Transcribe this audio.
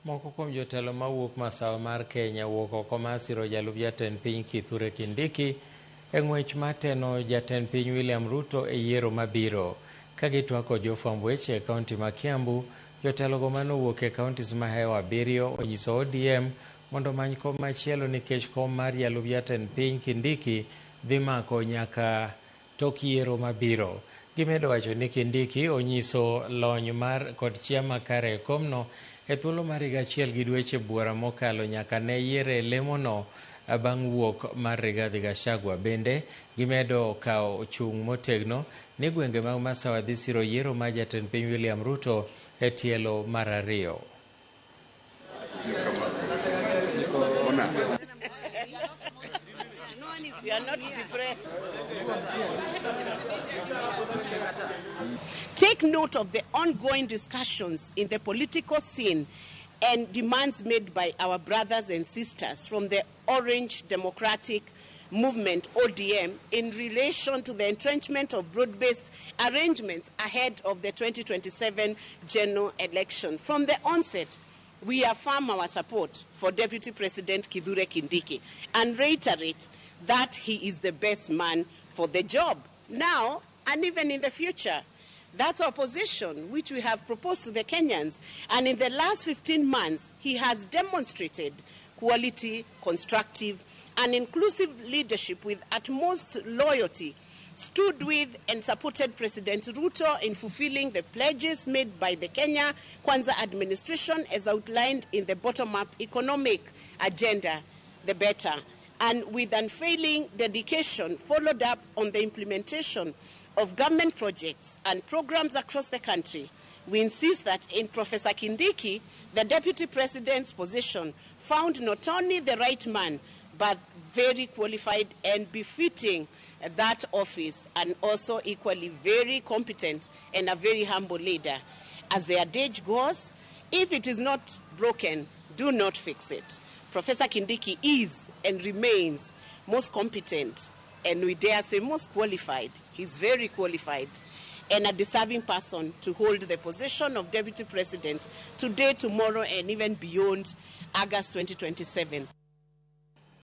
Moko kuom jotelo mawuok masawa mar Kenya wuok oko mar siro jalup jatend piny Kithure Kindiki e ng'wech mar teno jatend piny William Ruto e yiero mabiro. Ka gitwak kod jofwamb weche e kaunti ma Kiambu, jotelogo manowuok e kauntis mahewo abiriyo onyiso ODM mondo omany kom machielo nikech kom mar jalup jatend piny Kindiki dhi mako nyaka tok yiero mabiro. Gimedo wacho ni Kindiki onyiso lony mar kod chia makare e komno e thuolo mar higa achiel gi dweche buora mokalo nyaka ne yiere e lemono bang' wuok mar Rigathi Gachagua. Bende gimedo kawo chung' motegno ni gwenge mag Masawa dhi siro yiero mar jatend piny William Ruto e tielo mar ariyo. We are not depressed. Take note of the ongoing discussions in the political scene and demands made by our brothers and sisters from the Orange Democratic Movement, ODM, in relation to the entrenchment of broad-based arrangements ahead of the 2027 general election. From the onset, we affirm our support for Deputy President Kithure Kindiki and reiterate that he is the best man for the job now and even in the future. That's our position, which we have proposed to the Kenyans. And in the last 15 months, he has demonstrated quality, constructive, and inclusive leadership with utmost loyalty, stood with and supported President Ruto in fulfilling the pledges made by the Kenya Kwanza administration as outlined in the bottom-up economic agenda, the better, and with unfailing dedication followed up on the implementation of government projects and programs across the country. We insist that in Professor Kindiki, the Deputy President's position found not only the right man, but very qualified and befitting that office, and also equally very competent and a very humble leader. As the adage goes, if it is not broken, do not fix it. Professor Kindiki is and remains most competent, and we dare say most qualified. He's very qualified and a deserving person to hold the position of Deputy President today, tomorrow, and even beyond August 2027.